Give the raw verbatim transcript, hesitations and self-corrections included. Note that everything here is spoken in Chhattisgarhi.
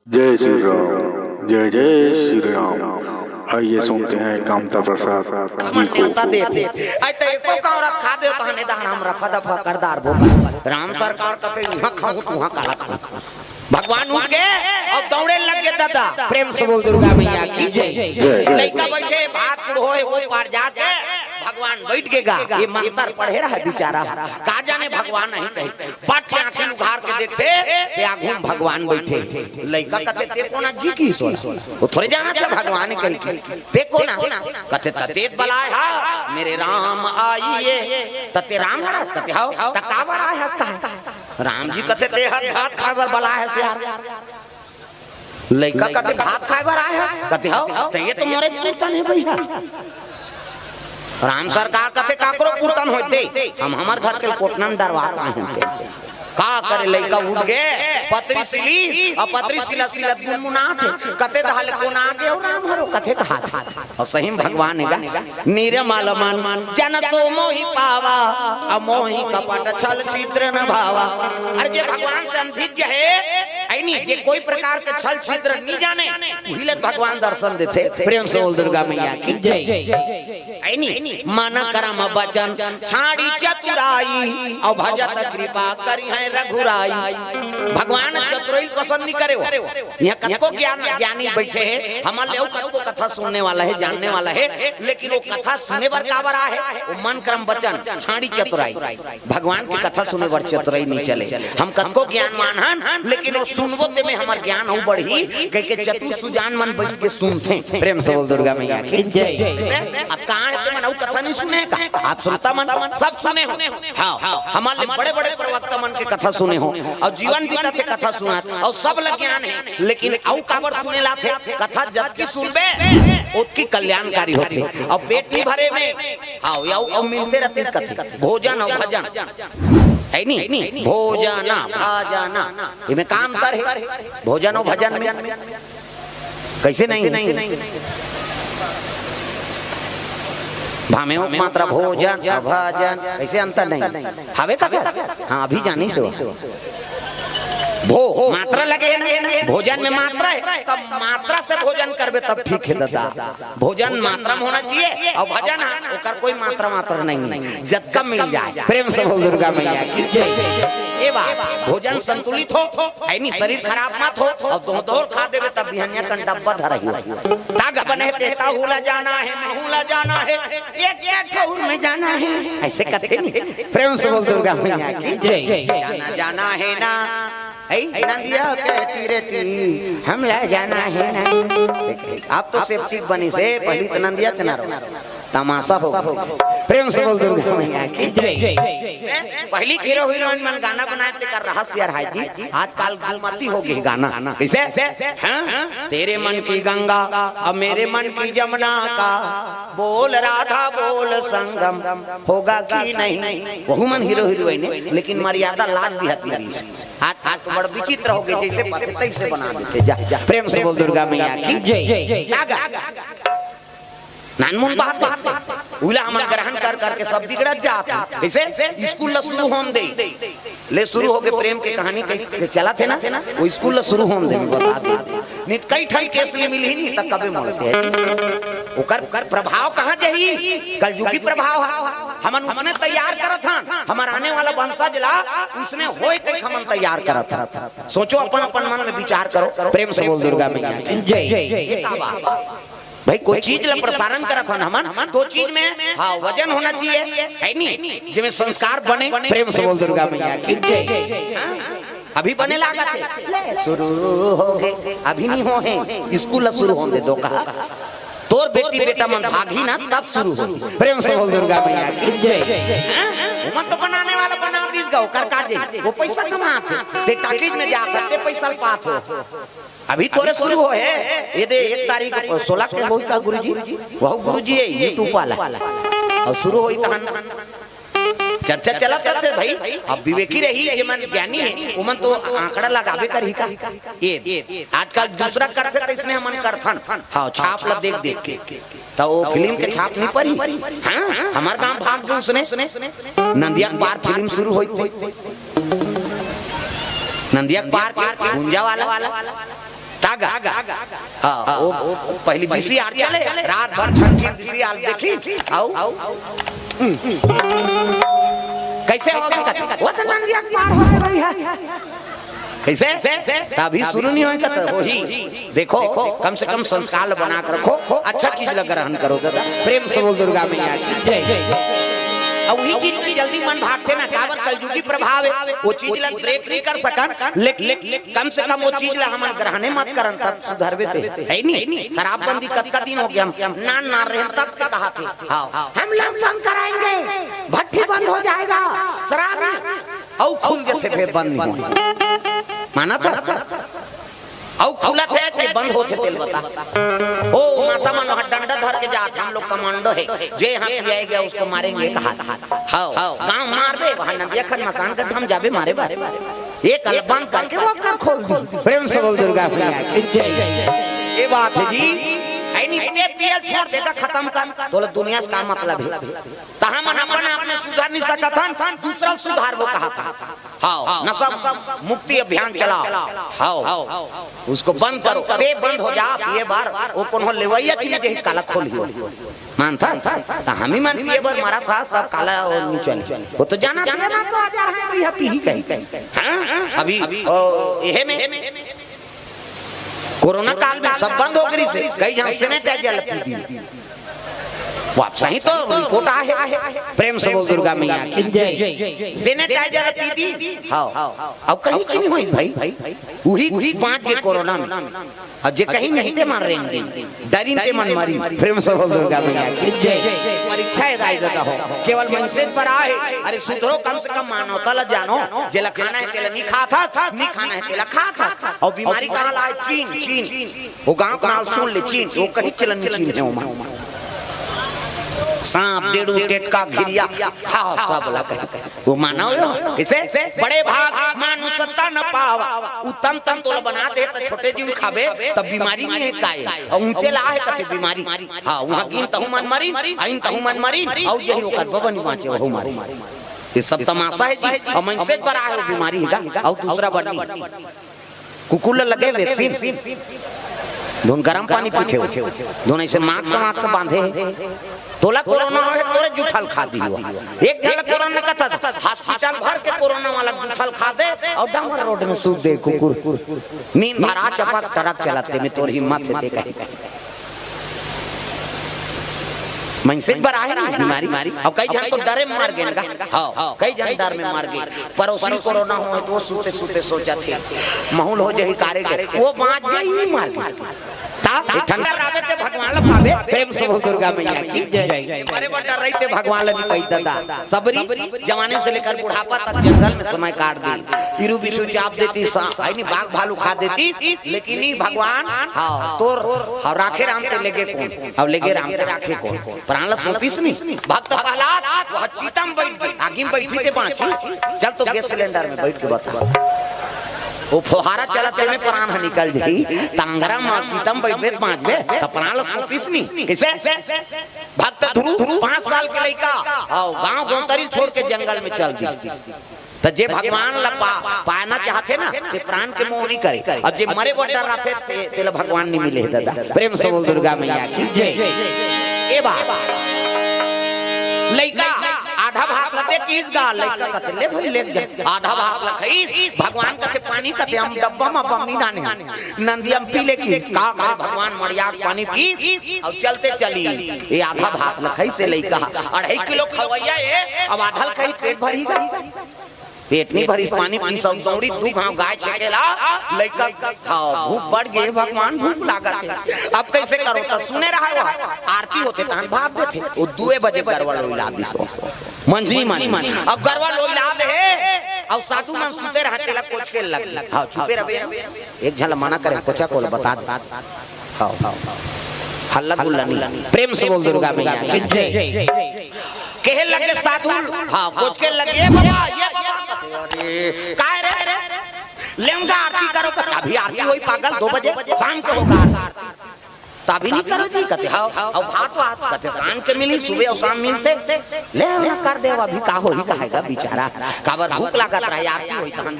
जय श्री राम, जय जय श्री राम। आइए सुनते हैं कामता प्रसाद जी को। मान्यता देते। आई तो एको का औरत खा दे तो हने दान हम रफा दफा कर दार बो। राम सरकार कते यहाँ खाऊं तुहाँ काला खाऊं। भगवान उठ गए और दौड़े लग गए दादा। प्रेम से बोल दुर्गा मैया की जय। जय। लइका बैठे भात कुड़ो है वो पार जाके भगवान बैठ के गा। ये मंत्र पढ़े रहा बेचारा। का जाने भगवान नहीं कहे। बट के आंखें उघार के देखते, ते आगू में भगवान बैठे। लइका कथे, "ते कोना जी की सोला?" वो थोड़े जाना था भगवान कही के। "ते कोना?" कथे, "तते बलाय हा, मेरे राम आइए।" "तते राम हा?" कथे, "हाव।" "त काबर आय हस?" कहा, "राम जी कथे, ते हर भात खाए बर बलाय हस यार।" लइका कथे, "भात खाए बर आय हा?" कथे, "हाव।" "त ये तो मोरे पुरतन हे भैया।" राम सरकार कथे, "काकरो पुरतन होते, हम हमर घर के कोटनन डरवा पाए होते।" का करे, लइका उठ गए, पतरी सिली, और पतरी सिला सिलत गुनगुनात हे, कथे, "दहाल कोन आगे हो राम हरो?" कथे, "कहा था।" और सही में भगवान हे गा, "निर्मल मन जन सो मोहि पावा, अमोहि कपट छल छिद्र न भावा।" अरे जे भगवान से अनभिज्ञ हे, ऐनी जे कोई प्रकार के छल छिद्र नहीं जाने, उही ले भगवान दर्शन देथे। प्रेम से बोल दुर्गा मैया की जय। ऐनी मन करम बचन छाड़ी चतुराई, और भजत कृपा करिहैं रघुराई। भगवान चतुराई पसंद नहीं करे हो। यहाँ कतको ज्ञान, ज्ञानी बैठे हे, हमर ले अउ कतको कथा सुनने वाला हे, जानने वाला हे, लेकिन वो कथा सुने बर काबर आए हे? वो मन करम बचन छाड़ी चतुराई। भगवान के कथा सुने बर चतुराई नहीं चले। हम कतको ज्ञानवान हन, लेकिन वो सुनबो ते में हमर ज्ञान अउ बढ़ही, कह के चतुर सुजान मन बैठ के सुनथे। प्रेम से बोल दुर्गा मैया की जय। जैसे अब कहाँ हे तुमन अउ कथा नहीं सुने का? आप श्रोता मन सब सुने हो। हाँ, हमर ले बड़े-बड़े प्रवक्ता मन के कथा सुने हो, और जीवन बीता के कथा सुना, और सब ल ज्ञान हे, लेकिन अउ काबर सुने लाथे? कथा जतकी सुनबे, ओतकी कल्याणकारी होथे। और पेट नहीं भरे में, हाँ, या अउ मिलते रहते कथे, भोजन और भजन, हे नहीं? भोजन, भजन, इमे का अंतर हे? भोजन और भजन में कैसे नहीं? भामे उपमात्रा भोजन, अभाजन, कैसे अंतर नहीं? हवे का? हाँ, अभी जानी से हो। भो, मात्रा लगे हे ना, भोजन में मात्रा हे, तब मात्रा से भोजन करबे तब ठीक हे दादा। भोजन मात्रा में होना चाहिए, और भजन, हाँ, ओकर कोई मात्रा, मात्रा नहीं हे, जतका मिल जाए। प्रेम से बोल दुर्गा मैया की जय। ए बात, भोजन संतुलित हो, हे नहीं, शरीर खराब मत हो, और दो दो खा देबे तब बिहनिया कन डब्बा धरही। ताग बने ते ताहू ला जाना हे, महू ला जाना हे, एक एक ठौर में जाना हे, ऐसे कथे नहीं। प्रेम से बोल दुर्गा मैया की जय। जाना, जाना हे ना, हे नंदिया के तीरे ती, हम ला जाना हे ना। आप तो सेफ्टी बनी से, पहली तो नंदिया तना रहो। तमाशा हो गया। प्रेम से बोल दुर्गा मैया की जय। पहली हीरो हीरोइन मन गाना बनाए ते कर रहस्य यार हाय जी, आजकल गुलमती हो गई गाना। कैसे? हाँ? तेरे मन की गंगा, अब मेरे मन की जमुना का, बोल राधा बोल संगम होगा कि नहीं। वहू मन हीरो हीरोइन हे, लेकिन मर्यादा लाज भी हत नहीं। आज, आज तो बड़ विचित्र हो गए, जैसे बात तैसे बना देते। जा, जा। प्रेम से बोल दुर्गा मैया की जय। जा गा। नानमुन बात, बात, बात। उला हमन ग्रहण कर करके सब बिगड़त जात हे। कैसे? स्कूल ला शुरू होन दे। ले शुरू हो गए प्रेम के कहानी के, के चलत हे ना, वो स्कूल ला शुरू होन दे, बता दे। नित कई ठन केस ले मिलही, नहीं तक कबे मोड़ते हैं। ओकर, ओकर प्रभाव कहाँ जाही? कलयुगी प्रभाव हे। हमन उसने तैयार करत हन, हमर आने वाला वंशज ला उसने होए तक हमन तैयार करत हन। सोचो, अपन, अपन मन में विचार करो। प्रेम से बोल दुर्गा मैया की जय। ये का बात? भाई, कोई चीज ला प्रसारण करत हन हमन, तो चीज में, हाँ, वजन होना चाहिए, हे नहीं? जिसमें संस्कार बने। प्रेम से बोल दुर्गा मैया की जय। हाँ? अभी बने लागत हे, ले, शुरू हो गए, अभी नहीं हो हे, स्कूल ला शुरू होन दे दो कहा। तोर बेटी बेटा मन भागही ना, तब शुरू हो। प्रेम से बोल दुर्गा मैया की जय। हाँ? वो मन तो बनाने वाला बना दीस गा, ओकर का जे, वो पैसा कमात हे, ते टाकीज में जात हे, ते पैसा पात हो। अभी तोरे शुरू हो हे, ये दे एक तारीख सोलह के होई का गुरुजी? वहू गुरुजी हे, YouTube वाला। और शुरू होई तहन चर्चा चलत रहिथे भाई। अब विवेकी रही, जे मन ज्ञानी हे, ओमन तो आंकड़ा लगाबे करही का। ये आजकल दूसरा करथे, तो इसने हमन करथन। हाँ, छाप ला देख देख के। तो वो फिल्म के छाप नहीं पड़ी। हाँ, हमर गांव भाग गए उसने। नंदिया के पार फिल्म शुरू होई थी। नंदिया के पार के गुंजा वाला। तागा। हाँ, वो, वो पहली बीसी आर चले, रात भर छठी बीसी आर देखी, आओ। कैसे हो गया? वो तो नंदिया पार हो गई है। कैसे? तभी शुरू नहीं होगा तो वही। देखो, कम से कम संस्कार बना के रखो, अच्छा चीज ला ग्रहण करो दादा। प्रेम से बोल दुर्गा मैया की जय। अब वही चीज में जल्दी मन भागते ना, काबर कलयुगी प्रभाव है, वो चीज ला ब्रेक नहीं कर सकन, लेकिन कम से कम वो चीज ला हमन ग्रहणे मत करन, तब सुधरबे ते, है नहीं? शराबबंदी कतका दिन हो गया, हम नान नान रहे तब के कहा थे, हाँ, हम लोग बंद कराएंगे, भट्टी बंद हो जाएगा, शराब नहीं, अउ खुल जथे फेर बंद नहीं होय। माना था? अउ खुलत हे कि बंद होथे तेला बता। ओ माता मन ह डंडा धर के जात, हम लोग कमांडो है, जे हाथ ले गया उसको मारेंगे कहा। हाँ, गांव मार दे, वहां नदिया खन मसान कर हम जाबे मारे बारे। ये कल बंद करके वो कर खोल दी। प्रेम से बोल दुर्गा मैया की जय। ये बात है जी। ऐ नहीं, ये पियल छोड़ देगा, खत्म कर। तोला दुनिया से का मतलब है? तहाँ मन अपन आप में सुधर नहीं सकत हन, दूसरा सुधार वो कहा था। हाँ, नशा मुक्ति अभियान चलाओ। हाँ, उसको बंद करो, ते बंद हो जा। ये बार वो कोनो लेवैया चीज देही काला खोल ही। मानथा? त हम ही मन पिए बर मरा था, तब काला वो नहीं चले। वो तो जाना था ना, तो आज आ रहा है, भैया पी ही कहीं। हाँ, अभी ओ, यहे में कोरोना काल में सब बंद हो गई से, कई झन सैनिटाइजर लगती थी। वापस ही तो रिपोर्ट आहे। प्रेम से बोल दुर्गा मैया की जय। सैनिटाइजर लगती थी। हाँ, अब कहीं चीज नहीं हुई भाई। वही, वही बांच गे कोरोना में। अब जे कहीं नहीं ते मर रहे हैं, डरिन ते मन मरी। प्रेम से बोल दुर्गा मैया की जय। परीक्षा है दाई दादा हो, केवल मनसे पर आए। अरे सुधरो, कम से कम मानवता ला जानो। जेला खाना है तेला नहीं खाता, नहीं खाना है तेला खाता। अउ बीमारी कहाँ लाए? चीन, चीन। वो गांव का नाम सुन ले, चीन। वो कहीं चलन चीन है ओमा। सांप, डेड़ू, टेटका, घिरिया, हाँ, सब ला कहे। वो मानव हो, किसे? बड़े भाग मानुष सत्ता न पावा। उत्तम तन तोला बना दे त छोटे जीव खाबे, तब बीमारी नहीं है काय। अउ ऊंचे ला है कथे बीमारी। हाँ, वहाँ गिन तहु मन मरिन, आइन तहु मन मरिन, अउ जही ओकर बबनी बाँचे, वहू मारी। ये सब तमाशा है जी। अउ मनसे पर आहे वो बीमारी है, अउ दूसरा बनी। कुकुर ला लगे वैक्सीन, धुन गरम पानी पीथे हो, धुन ऐसे मास्क, मास्क बांधे हे। तोला कोरोना होय, तोरे जूठा ल खा दी हो। एक झन ला कोरोना कथा, हॉस्पिटल भर के कोरोना वाला जूठा ल खा दे अउ डामर रोड में सूत दे कुकुर। नींद भरा चपक ट्रक चलाते में तोर हिम्मत है, देखा। मनसे बर आहे ना बीमारी, अउ कई झन तो डरे में मर गे गा। हाँ, कई झन डर में मर गे। पड़ोसी कोरोना होय तो सूते सूते सोचथे, महूँ ल हो जही कारे के, वो बाँच गे, ये मर गे। ता ठंडा रावे ते भगवान ला पावे। प्रेम से बोल दुर्गा मैया की जय। अरे बड़ा रही ते भगवान ला नहीं पाई दादा। सबरी जवानी से लेकर बुढ़ापा तक जंगल में समय काट दी। इरू बिच्छू चाप देती, सा-, आई नहीं, बाघ भालू खा देती, लेकिन नहीं भगवान, हाँ, तोर, हाँ, राखे राम ते लेगे कोन, अब लेगे राम ते राखे कोन। प्राण ला सौंपिस नहीं। भक्त प्रहलाद, वो चीता में बैठ, आगी में बैठी ते बाँची। चल तो गैस सिलेंडर में बैठ के बता। वो फुहारा चलत हे में प्राण ह निकल जाही। तांगरा में चीता में बैठबे त बाँचबे, त प्राण ला सौंपिस नहीं। किसे? भक्त ध्रुव, पाँच साल के लइका, हाँ, गांव गोतरी छोड़ के जंगल में चल दिस। त जे भगवान ला पा-, पाना चाहथे ना, ते प्राण के मोह नहीं करे। अउ जे मरे बर डर रथे, ते, तेला भगवान नहीं मिले हे दादा। प्रेम से बोल दुर्गा मैया की जय। ए बात, लइका आधा भात ला दे किस गा, लइका कथे, "ले भाई, ले जा।" आधा भात ला खाई, भगवान कथे, "पानी कथे, हम डब्बा में बम नहीं डाले हैं। नंदी हम पी ले किस।" का करे भगवान मड़िया के पानी पी, अउ चलते चली। ये आधा भात ला खाई से लइका, अढ़ाई किलो खवैया है, अब आधा ल खाई, पेट भरी गा। पेट नहीं भरिस, पानी पीस अउ दौड़ी, दू घांव गाय छेकेला, लइका, हाँ, भूख बढ़ गे, भगवान भूख लागत हे। अब कैसे करो? त सुने रहा वो, आरती होथे, तहन भात देथे। वो दुए बजे गरवा लोइला दिस हो। मंझी मानी। अब गरवा लोइला दे हे, अउ साधु मन सुते रहा, तेला कोचके लग। हाँ, चुपे रहे। एक झन ला मना करे, कोचा को बता दे। हाँ, हाँ। हल्ला गुल्ला नहीं। प्रेम से बोल दुर्गा मैया की जय। कहे लगे साधु, हाँ, कोचके लगे, "ए बाबा, ए बाबा।" अरे, काय रे? लेमगा आरती करो, कथे, "अभी आरती होई पागल, दो बजे, शाम के होगा आरती।" त अभी नहीं करो जी, कथे, "हाँ, अउ भात वात?" कथे, "शाम के मिली, सुबह अउ शाम मिलथे।" ले, ना कर दे, अभी का होही, कहेगा बेचारा, काबर भूख लागत रहे, आरती होई तहन